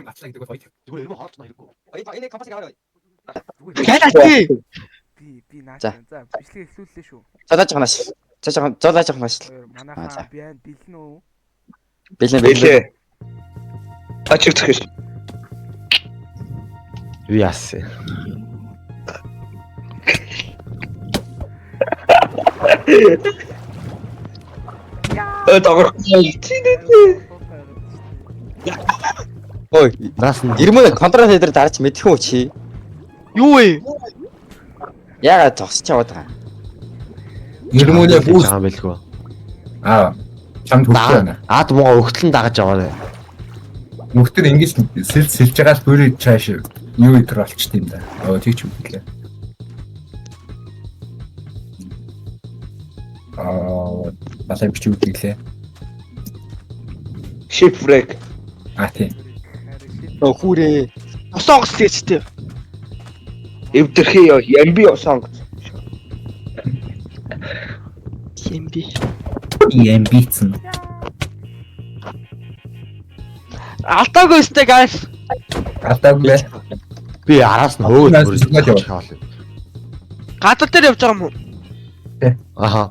Зүгээр эргэн хоолч хэрэггүй. Гэлээ. Би би нааш. За. За бичлэг эхлүүллээ шүү. Золоож байгаа маш. Золоож золоож байгаа маш. Хоёр манайхаа би бэлэн үү? Бэлэн бэлэн. Бэлээ. Ачиг зөхөж. Юу яасан? Өө догор. Ой, Наас нь ирмэн контрол дээр дарж мэдэх үү чи? Юу вэ? Яагаад зогсож яваад байгаа? Ирмүнэ бүүс байгаа юм байлгүй. аа чамд хүрч байна. Ад мууга өгтлэн дагаж яваа. Мөхтөр ингэж сэл сэлж байгаа л бүрээ чааш юу идэр болчт юм да. Оо тийч үглээ. Аа балай бичиг үглээ. Shipwreck. А тийм. Өө хүүрээ. Усан онгоц гэж тий. Эвдэрхий ёо. Ямби усан онгоц. Тийм би. EMB цэн. Алдаагүй өстэй guys. Алдаагүй бай. Би араас нь хөөд Наас бүр зүгэл яваа. яваа. Гадар дээр явж байгаа юм уу? Аха.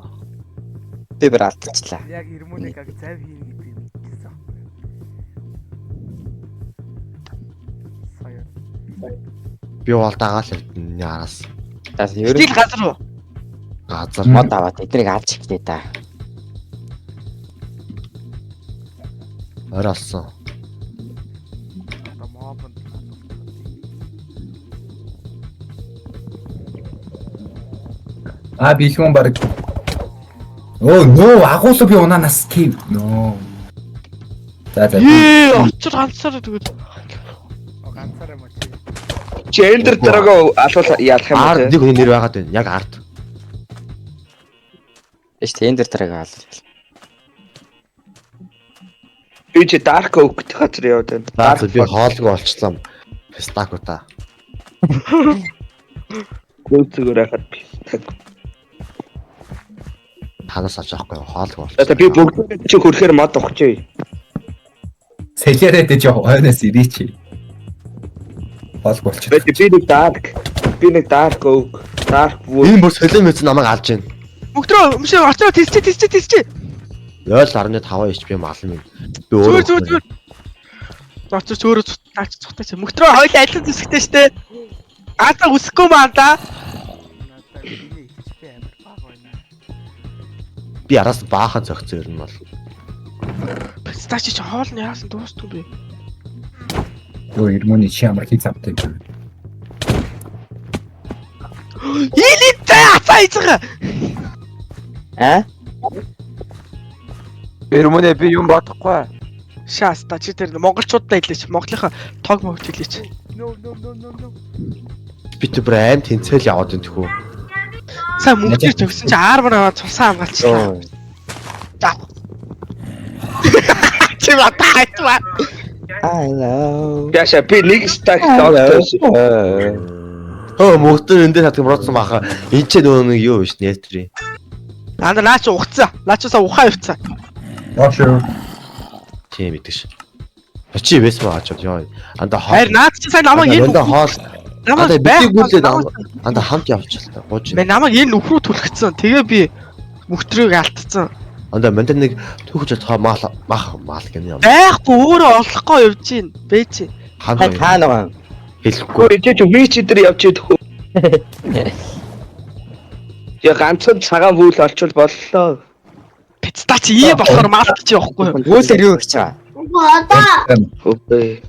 Би бүр алдчихлаа. Яг ирмүнийг аг зав хийнэ гэдгийг мэдчихсэн. Сая. Би бол дагаал явдна араас. За ер Стил нь газар руу. Газар. мод аваад эднийг алж ихтэй да. Орой олсон. Одоо мобонд А би хүн баг. Оо нөө агуулга би унаанаас кив. Нөө. За за. Ээ, очир ганцаараа тэгвэл ганцаараа мó чи. Чи Ender Dragon алуул ялах юм Ар уу? нэг хүний нэр байгаад байна. Яг ард. Эш тэ энэ дээр тэрэг алж. Би чи Dark Oak гэх газар яваад байна. За би хоолгүй олчлаа. Пистако та. Гүн зүгээр хахад пистак. Танаас авч явахгүй хоолгүй олчлаа. За би бүгд чи хөрөхээр мод ухчих. Сэлээрээ дэж хойноос ирээч. Болг болчих. Би нэг Dark, би нэг Dark Oak, Dark Wood. Энэ бүр солио мэдсэн намайг алж байна. Мөгтрөө өмшөө очроо тисчи тисчи тисчи. 0.5 HP малан минь. Би Зүгээр өөрөө. зүгээр зүгээр. Очир өөрөө наач цухтаач. Мөгтрөө хоёул адилхан зэсгтэй штэ. Аата үсэхгүй маа да. Надад миний HP амар бага байна. Би араас баахан зөгцөн ер нь бол. Пистач чи хоол нь яасан дуустгүй бэ? Йоо ирмүний чи ямар хий завтай юм бэ? Илээ ацаа хийж байгаа. Аа? Эрмүнэ би юм бодохгүй. Шааста чи тэр монголчуудаа хэлээч. Монголынхаа тог могч хэлээч. No no no no no. Би тэр бүр аим тэнцэл яваад байна тэхүү. Сайн мөнгөөр төгсөн чи армор аваад цусаа хамгаалчихлаа. За. Чи бата хайтва. Hello. Яша би нэг stack doctor. Хөө мөгдөр энэ дээр хатг мөрөөдсөн баха. Энд ч нөгөө нэг юу биш нэтри. Анда наа чи ухцсан. Наа чи саа ухаан явцсан. Яшаа. Тийм идэг ш. Чи байсан баа ч ёо. Анда хоол. Харин наад чи сайн намайг энэ Анда хоол. намайг Анда байх битгий гүйлээ анда хамт явчихлаа. Гууж. Мэ намайг энэ нүх рүү түлхэцсэн. Тэгээ би мөхтрийг алдцсан. Анда манд нэг түүхэж чадхаа мал мах мал гэнэ юм. Байхгүй өөрөө олохгүй явж гин. Бэ чи. Хамт Та нөгөө хэлэхгүй. Гүү чи вич дээр явж идэх үү? Я ганцхан цагаан бүл олчвол боллоо. Пицца чи ийм болохоор маалт чи явахгүй юу? Гүйлээр юу хийж байгаа? Үгүй.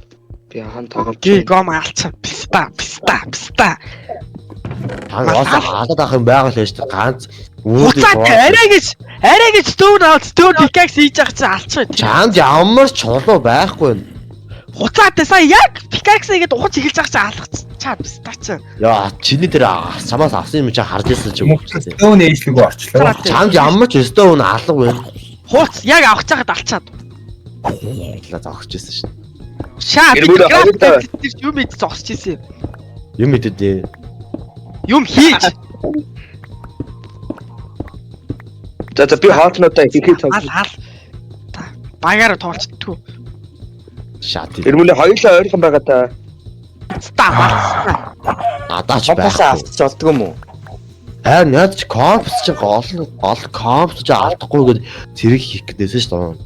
Би хаан тоглож. Ги гом алцсан. Писта, писта, писта. Та бас халаад авах юм байгаа л байж та ганц Хуцаад арай гэж арай гэж стөөр аваад стөөр пикакс хийж байгаа чи алцсан. Чамд ямар ч чулуу байхгүй. Хуцаад сая яг пикакс хийгээд ухаж эхэлж байгаа чи алгацсан. Чаа писта чи. Яа чиний тэр чамаас авсан юм чи харж ирсэн чи үгүй. Стон ээжлэг орчлоо. Чамд ямар ч өстөө үн алга байна. Хууц яг авах чагаад алчаад. Талаа зогсож ирсэн шин. Шаа би Эргүүл хоёулаа. тэр юм ид зогсож ирсэн юм. Юм мэдээ. Юм хийж. За за би хоолнуудаа хийхэд Ал тоглоно. ал. Та багаараа тоглолцдоггүй. Шат. Эрмүнэ хоёулаа ойрхон байгаа та. Ста балцсан. Надаач Компасаа байхгүй. автчих болдгоо юм уу? Харин яаж ч компс чи гол нь гол компс чи алдахгүй гээд зэрэг хийх гэдээсэн шүү дээ.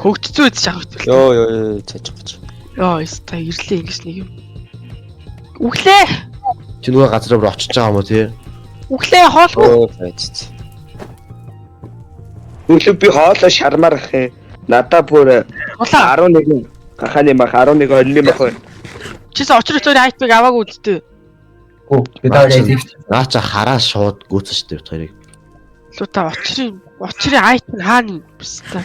Хөгжцөө идэж авах хэвчээ. Йоо ёо ёо чаж чаж. Йоо, ста ирлээ ингэж нэг юм. Үглээ. Чи нөгөө газар руу очиж байгаа юм уу тий? Үглээ хоолгүй. Өө байж. Өглөө би хоолоо шармаар ах юм. Надаа бүр Улаа. 11 гахааны мах 11 20 мах байна. Чис очир өчөрийн айтмыг аваагүй үсттэй. Оо би даа яг тийч. Наа чи хараа шууд гүйцэн шүү дээ бит хоёрыг. Лута очирын очирын айтм хаана юм бэ?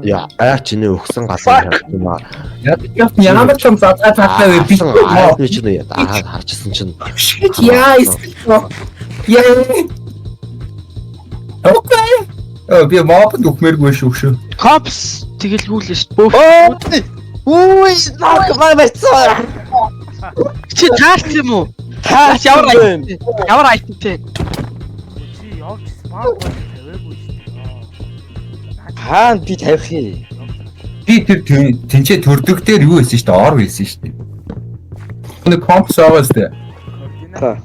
Яа, аа чиний өгсөн газар юм аа. Ямар ч юм задлаа цаатлаа вэ би. Аа чи нэ аа харчихсан чинь Яа эсвэл. Яа. Окей. Оо би моб нүхмээргүй шүү шүү. Копс тэгэлгүй л шүү. Бөөх. Үгүй нах маа байцсан. Чи таарч юм уу? Таарч ямар айтм? Ямар айтмтэй? Чи явж спам point тавиагүй шүү дээ. Хаана би тавих юм? Би тэр тэнцээ төрдөг дээр юу хийсэн шүү дээ? Ор хийсэн шүү дээ. Нэг компс байгаа шүү дээ. Координат.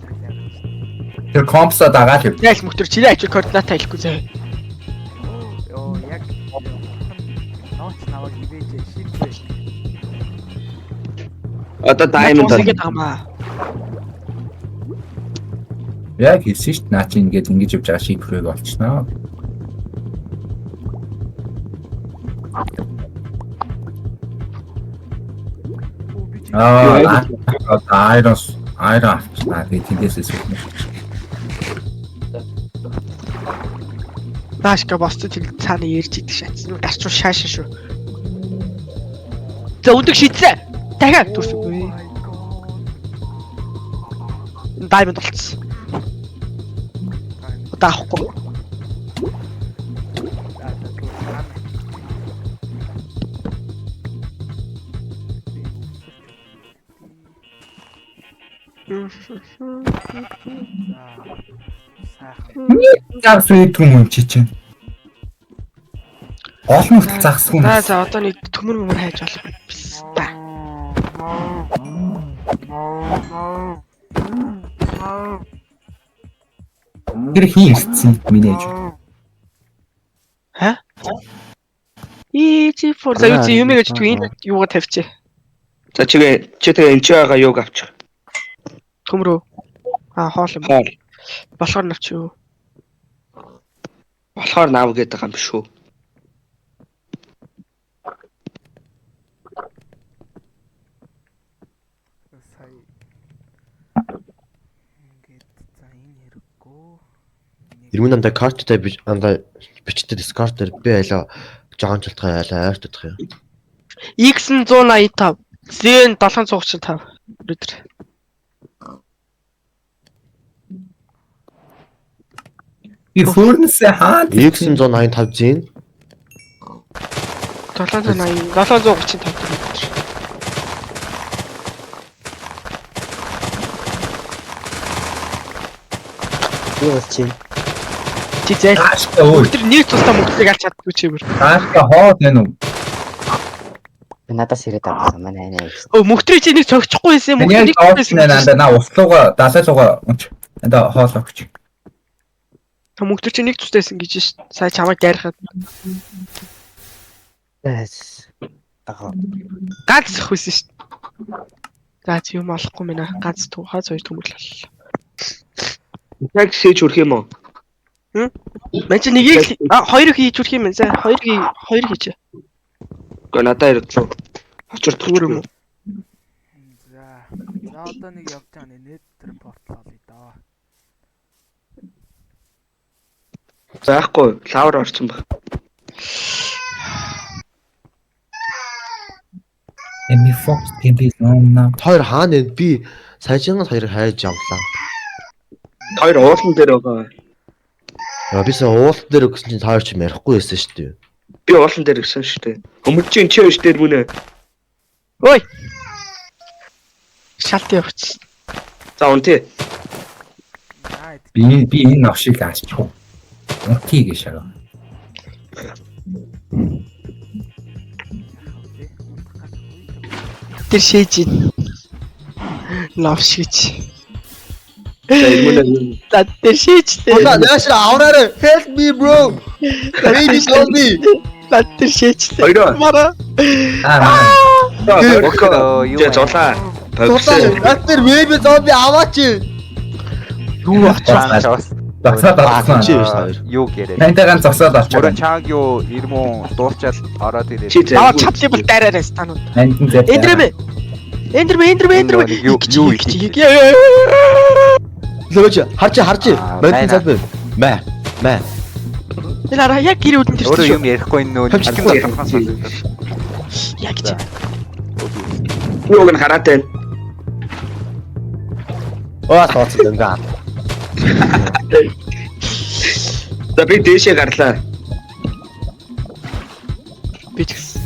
Тэр компсоо дагаад яв. Яг л мөхтөр чиний ажил координат тавихгүй зэ. Йоо яг нооч наваг ивэж шийдвэ. Одоо diamond Ингэж байгаа маа. Яг хийсэн шүү дээ. Наа чи ингээд ингэж явж байгаа шийдвэрийг олчихноо. Аа iron iron авчихнаа. Би тэндээсээ сүхнэ. Наашка босч тэг цаана ярьж идэх шатсан. Гарч руу шаашаа шүү. За өндөг шийдсэн. Дахиад төрсөгүй. Diamond болцсон. Одоо авахгүй. Загс үйдгүн юм чи чинь. Олон хүртэл загсгүй. За за одоо нэг төмөр мөмөр хайж болох юм. Пста. Тэр хин ирсэн миний ээж. Ха? Iji for за юу чи юм гэж түн энэ юугаа тавьчих. За чи чи тэгээ энэ ч байгаа юуг авчих. Төмрөө. А хоол юм. Хоол. Болохоор навч юу. Болохоор нав гэдэг юм биш үү? Сая ингээд за энэ хэрэггүй. Ирмэн андаа карттай би андаа бичтэй Discord дээр би айлаа жоон чултгай айлаа ойртох юм. X нь 185, Z нь 735. Өнөөдөр. Би фөрнсээ хаа X нь 185 зин 780, 735 өнөөдөр. Юу болж чинь? Чи зээл. Тааштай өө. Тэр нэг тусдаа мөнгөийг алж чаддгүй чи бүр. Тааштай хоод байна уу? Би надаас ирээд авсан манай анаа. Өө мөхтрий чи нэг цогцохгүй байсан юм. Яг Мөхтрий нэг байсан. нэ анда на услууга далайлууга унч. Анда хоол өгч. Мөхтөр чи нэг тусдаа байсан гэж ш. Сая чамайг дайрахад Ага. ганц их байсан ш. За чи юм олохгүй мэнэ. Ганц төв хаа хоёр төмөрлөл боллоо. Яг сэж хүрх юм уу? Мэн чи нэгийг л- а хоёрыг хийж хүрх юм байна. За хоёрыг хоёр хийж. Гэхдээ надад хэрэглээ. Очирдох Зүгээр юм юм уу? За. За одоо нэг явж байгаа нэ Nether portal олъё доо. Заахгүй, лавр орсон баг. Эми Fox тэндээс номна. Хоёр хаана вэ? Би саяжингаас хоёрыг хайж явлаа. Хоёр уулан дээр байгаа. Яа би сая уулт дээр өгсөн чинь та хоёр чи ярихгүй байсан шүү дээ. Би уулан дээр гисэн шүү дээ. Өмөрч чинь чи биш дээр мөнэ. Ой. Шалт явчих. За унтъя. За идэх. Би энэ новшиг алчих уу? Унтъя гэж шараа. Тэр шээж ин. Ловш гэж. За ирмэнэ. За тэр шээжлээ. Хулаа яаш авраарай. Help me bro. Baby zombie. За тэр шээжлээ. Хоёроо. Мараа. Аа. Окей. Юу За зулаа. Хулаа над дээр baby zombie аваач. Юу авч Чаас. Зогсоод Аа чи олцсон. биш хоёр. Юу гэрээ. Тантай ганц зогсоод Мөрөө олчих. чанг юу ирмүү дуусчаад ороод ирээ. Чи Аваа зайгүй. чадлын бол дайраарай станууд. Андин зэ. Эндэрмэ. Эндэрмэ эндэрмэ эндэрмэ. Юу юу Лөөч харч харч. Аа, Мантин байна. залбай. Мэ. Мэ. Энэ араа яг гэр үдэн Өөрөө төрсөн юм ярихгүй нөө. Хавчдаг шүү. Яг чи. Би уг нь хараад байна. Оо тооцсон дөнгө. За би дээшээ гарлаа. Би ч гэсэн.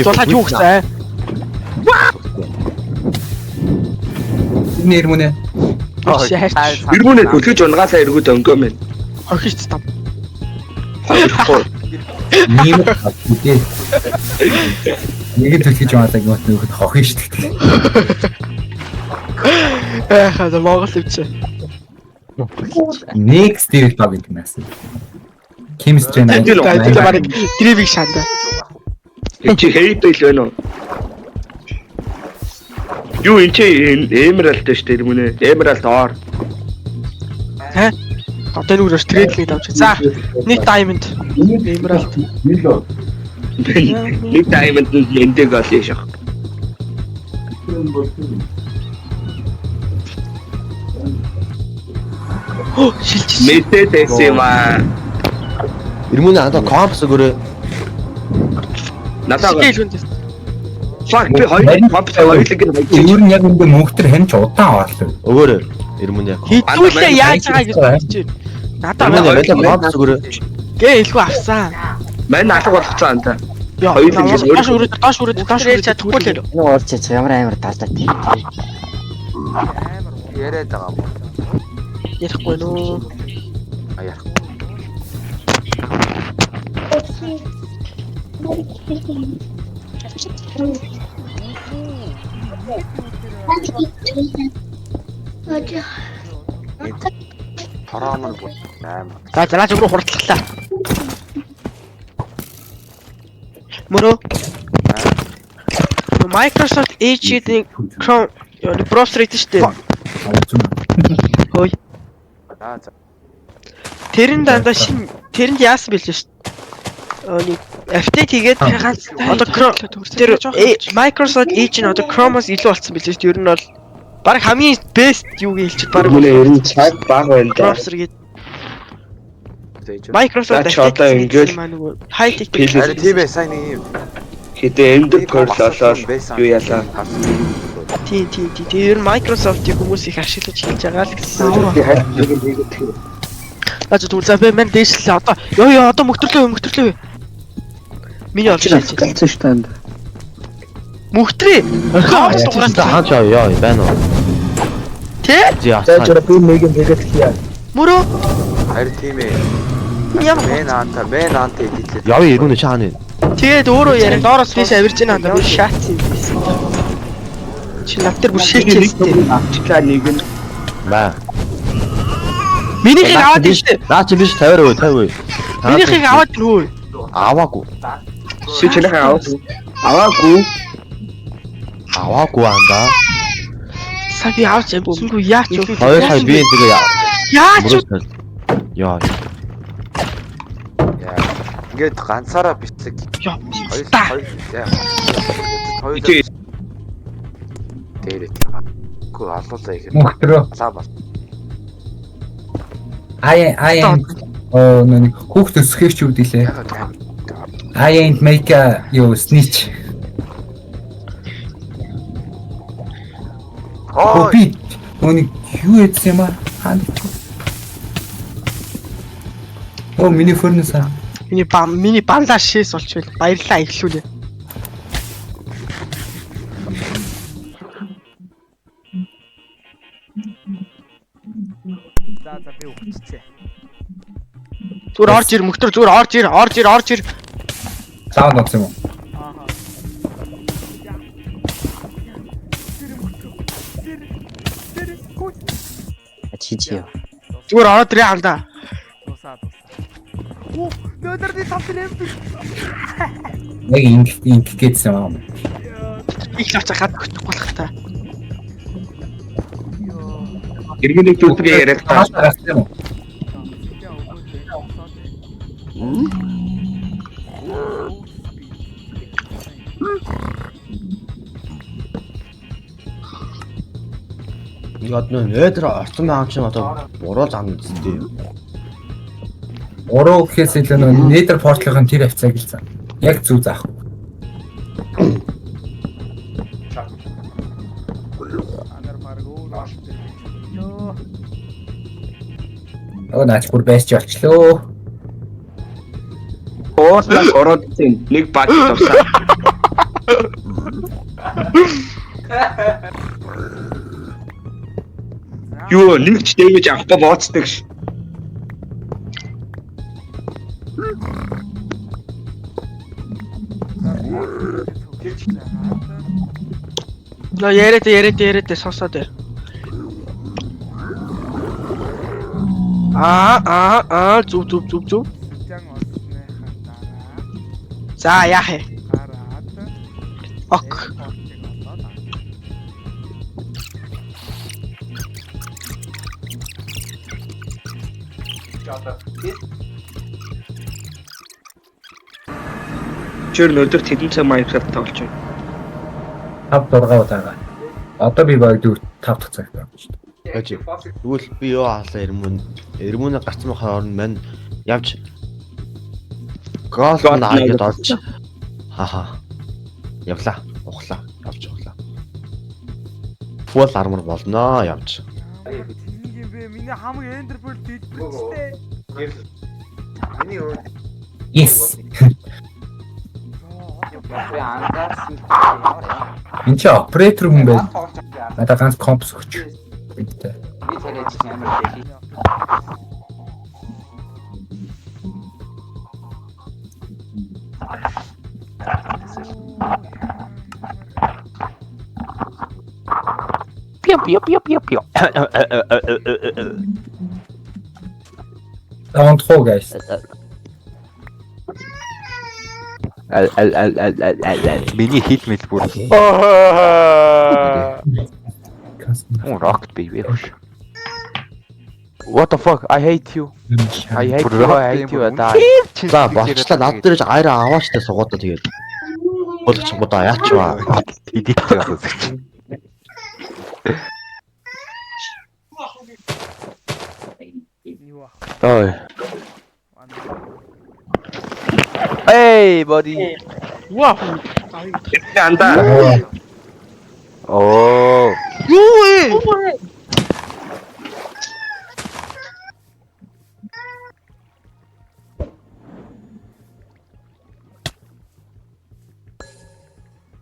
Зулаад юу гэсэн? Нэр мөнэ. Ирмэнэ түлхэж унгаалаа эргүүд өнгөө мэн. Хохиж там. Хоёрхгүй. Нийм үдээ. Нэг нь түлхэж унаадаг юм нөхөд хохин шүү дээ. Яхаа за Монгол юм чи. Next level баг гэдэг нас. Chemistry Тэнд л За тэр барыг древиг шаанда. Чи хейбэл байна уу? Юу энэ чи Emerald шүү дээ ирмэнэ. Emerald ор. Одоо энэ үрээр трейдлинг авч. За нэг diamond. Emerald. Нэг diamond нь эндэг олон шах. Хөө шилжсэн. Мэдээ дэсэн юм аа. Ирмүнэ андаа компас өгөөрэй. Надаа Шилжүүлэн дэс. fuck би хоёр компьютер хоёуланг нь хайчих. Ер нь яг үндэ мөнгө төр хань ч удаан орлоо. Өгөөрэй. Ирмүнэ. Хэдүүлээ яаж байгаа гэж бодож байна. Надаа Ирмүнэ надаа компас өгөөрэй. гээ илгүү авсан. Мань алга болгоцсон антаа. Яа, Хоёуланг нь доош өрөөд доош өрөөд доош өрөөд чадахгүй л. Энэ уурч чи ямар амар далдаа тий. Амар уу. Яриад байгаа юм. Ярихгүй нөө. А ярих. Тороомор бүр амар. За за наач өөрөө хурдлахлаа. Мөрөө. Microsoft Edge-ийн Chrome браузер гэдэг шүү дээ. Хөөе. За за. Тэр нь дандаа шин тэрэнд яасан бэлээ шүү дээ. Нэг апдейт хийгээд одоо Chrome тэр Microsoft Edge нь одоо Chrome-оос илүү болсон бэлээ шүү дээ. Ер нь бол баг хамгийн best юуг хэлчихэд баг Ирмэнэ ер нь цаг баг байна да. браузер гээд Зээж. Microsoft За, чи одоо ингээл нөгөө high tech Харин тийм ээ сайн нэг юм. Хэдэн Ender Pearl олоод юу ялаа. Тийм тийм тийм. Тэр ер нь Microsoft-ийг хүмүүс их ашиглаж хэлж байгаа л гэсэн. Би хальт нэг юм хийгээд тэр. За тэгвэл за би мань дээшлээ одоо. Йоо ёо одоо мөхтөрлөө мөхтөрлөө. Миний олж шийдэж. Галцсан шүү дээ. Мөхтрээ. Хаач За хаач яа байна уу? Тэ? За За жоо би нэг юм хийгээд хийе. Мөрөө Харин тийм ээ. ямар Мэн анта, мэн анта хэдэлээ. Явъя ирмүнэ чи хаана вэ? Тэгээд өөрөө яриа доороос тийш авирж ийн хандаа бүр шаацсан юм байсан. Чи над дээр бүр шээчээстэй. Авчлаа нэг нь. Мэ. Минийхийг аваад ир штэ. Наа чи биш 50 өө 50 өө. Минийхийг аваад ир хөө. Аваагүй. Чи чинийхээ аваагүй. Аваагүй. Аваагүй андаа. Са би авч амжсангүй яач вэ? Хоёр сая би энэ тэгээ Яач вэ? мөрөөс. Яа. Яа. Ингээд ганцаараа бичлэг. Яа. Хоёр Та. хоёр яа. Хоёр Чи дээр. Гүү алуулаа их. Мөнгө Алаа бол. I I ain't оо нэг хүүхд өсгөх ч үгүй лээ. I ain't make a юу snitch. Оо Би нэг юу ядсан юм аа? Хаана ч. Оо миний furnace аа. Миний бам миний банлаа шээс болж байл. Баярлаа эхлүүлээ. За за би өгчихээ. Зүгээр орж ир мөхтөр зүгээр орж ир орж ир орж ир. Лаванд онц юм уу? Ааха. Тэр мөхтөр. Тэр тэр гүн. Чи чи юу? Зүгээр ороод ирээ хандаа. Тусаа тусаа. Оо, нөдөр би тав тэр юм биш. Яг ингэх ингэх гэдсэн юм аа. Их л авчаа хад өгчих болох та. Йоо. Иргэний дүүтгээ яриад та. Гарсан юм уу? Я өгөөд байна. Яг нөө нэтер орсон байгаа юм чинь одоо буруу зам үсттэй. Уруу гэхээс илүү нөгөө Nether portal-ын тэр хавцааг л зам. Яг зүг заах. Анар баг өөр орж ирэх. Йоо. Нөгөө наач бүр байсч олчлоо. Уурлаа ороод тийм нэг баг тусаа. Юу нэг ч дэмэж авахгүй бооцдог ш. Нөө яриад яриад яриад сонсоод бай. Аа аа аа зүв зүв зүв зүв. Жан олсныхаа дараа За яах юм? гараад Ок. портыг олоод авчих. Чөр өнөөдөр тэдэн цаг Minecraft тоглож байна. 5 6 удаага. Одоо би баг 4 5 дахь цагт байна шүү дээ. Байж. Тэгвэл би юу хаалаа эрмүн эрмүнэ гарсан байхаар орно мань явж гол наагээд олж хаха. Явлаа. Ухлаа. Явж ухлаа. Full armor болноо явж. Ямар тэнэг юм бэ? Миний хамаг Ender Pearl дэлбэрчтэй. Yes. Би анзаарсан чи ямар юм. Энд чи оператор хүн байна. Надаа ганц компс өгч. Энтэй. Би тариач амар дэлхий. Пио пио пио пио пио. Лаванд хуу guys. Ал ал ал ал ал ал. Миний хил мэл бүр. Оо rocket baby. What the fuck? I hate you. I hate you. I hate you. I die. За болчлаа над дээр ч айраа аваач та сугуудаа тэгээд. Болгоч будаа яач ба. Эдит байгаа үзэгч. Юу ах. Ой. Hey buddy. Вау. Андаа. Оо. Юу вэ?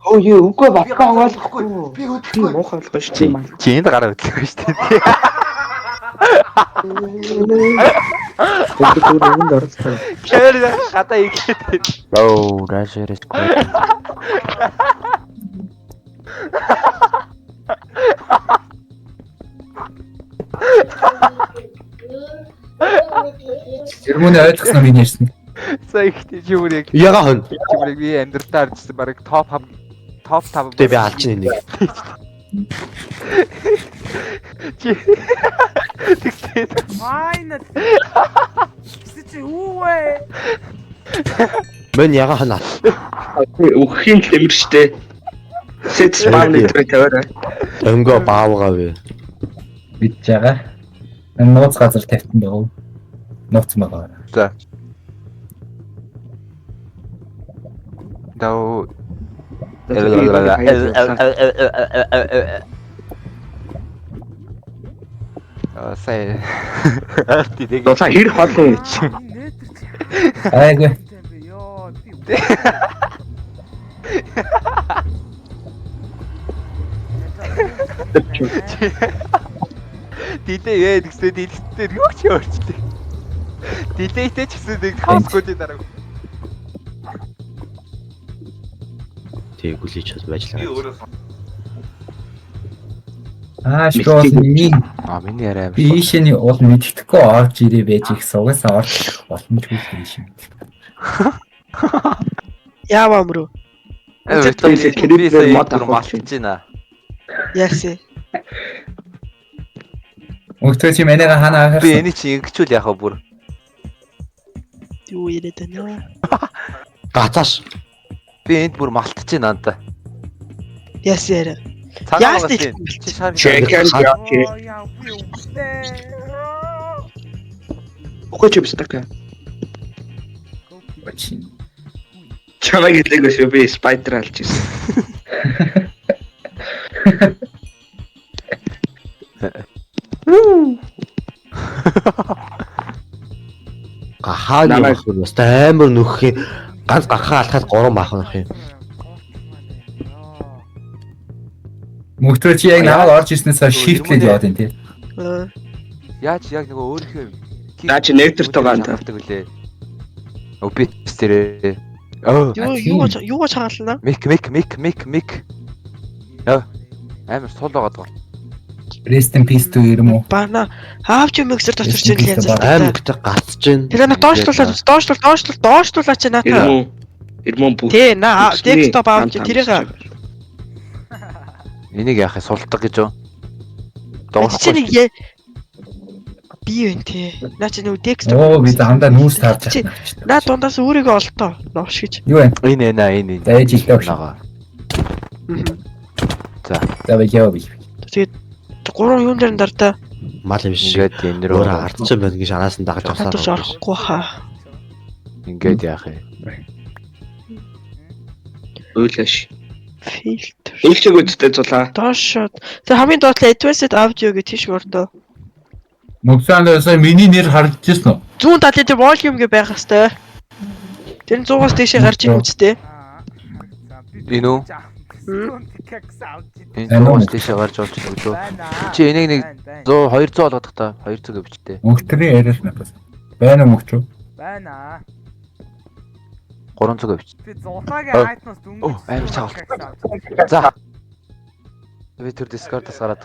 Оо юу үгүй батгаа онгойлохгүй. Би хөдлөхгүй. Муухай болгоо шүү дээ. Чи энд гараа хөдлөхгүй шүү дээ. Зүгээр үүнд оролцсон. Тэр хадаа игээд. Оо, Rusher is good. Эрмүнэ ойлгосноо миний ярьсан. За ихтэй чи бүр яг Яга хон. чи бүр яг би амьдралдаа харжсан бараг топ 5 топ 5 Тэ би алж ийн энийг. Чи тэгтээ Final. Гэсэн чи юу вэ? Мэн яга хон. Үхэхийн л эмэр штэ. Set spam нэтвэ тавиарай. Өнгөө баавгаа вэ. Мэдж байгаа. Энэ нууц газар тавьтан байгаа уу? Нууц байгаа. За. Дау. Аа сая. Тэдэг. Дулаа хэр хол юм. Энэ нэтэр чи. Айгүй. юм бэ? Йоо би. Дилей ээ тэгсээ дэлгэцээр юу ч өөрчлөө. Дилейтэй ч гэсэн нэг 5 секундын дараа. Тэг гүлийч бас байж л. Аа школ миний Аа миний яриа амар. би ийшээний уул мэддэхгүй орж ирээ байж их сугасаа орж ирэх боломжгүй л юм шиг. Яава мөрөө. Би мод малтж байна. Яасан. Өгтөө чи манайга хана Би анхаарсан. эний чи ингэчүүл яхаа бүр. Юу яриад байна вэ? Гацааш. Би энд бүр малтж байна анта. Яасан яриа. Цанаа Яасан байгаас хэлсэн бэ? чи шар. Чекэн Оо яа би үстэй. Үгүй чи бистак. Чи. Чамайг хэлээгүй шүү би spider алж ирсэн. Гахаа юм Намайг- ах юм. Өстой амар нөхөх юм. Ганц гахаа алхаад 3 маах нөх юм. Мөгтөө чи яг намайг орж ирснээс хойш shift-лээд яваад байна тий. Аа. Яаж яг нөгөө өөрийнхөө Наа чи нэтэртэй байгаа юм. Авдаг үлээ. Өө би тэрээ. Оо Юу тийм. юу юу чагална? мик мик мик мик мик. Амар сул байгаад байгаа. Rest in peace to юм уу? Бана аавч юм миксер дотор чинь л янз Амар бүртэй. гэдэг гацж гин. Тэр нэг доошлуулаад доошлуул доошлуул доошлуулаач наата. Ирмэн ирмэн бүх. Тэ на десктоп аавч тэрийг Энийг яах юм сулдаг гэж юу? чи нэг би юм те. Наа чи нэг десктоп. Оо би замдаа нүүрс таарч Чи- чадна. Наа дундаас өөрийгөө олтоо. Новш гэж. Юу вэ? Энэ энэ энэ энэ. За ээж илтээ өгш. Нагаа. За би яа би. Тэгээд гурван юун дээр нь дардаа Мал юм шиг. Ингээд энэ рүү Өөрөө ардсан байна гэж араас нь дагаж надад явсаар. орохгүй хаа. ингээд яах юм? Уйлаш. Фильтр. Үйлчиг үдтэй зулаа. Доошоо. Тэр хамгийн доотлоо advanced audio гэж тийш ордоо. Мөгсөндөө сая миний нэр харагдчихсан уу? Зүүн талын тэр volume гэ байх хэвээр. Тэр нь 100-аас дээшээ гарч ийн үсттэй. Энэ үү? Энэ Энэ үү? 100-аас дээшээ гарч болж байгаа үү? Чи энийг нэг 100 200 болгох та 200 гэж бичтэй. Мөгтрийн яриаш надаас. Байна уу мөгчөө? Байна. 300 гэж бич. Би зулаагийн Оо. айтнаас дүнгийн Оо, амар чагалт. За. Би тэр Discord-аас гараад.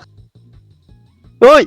Ой.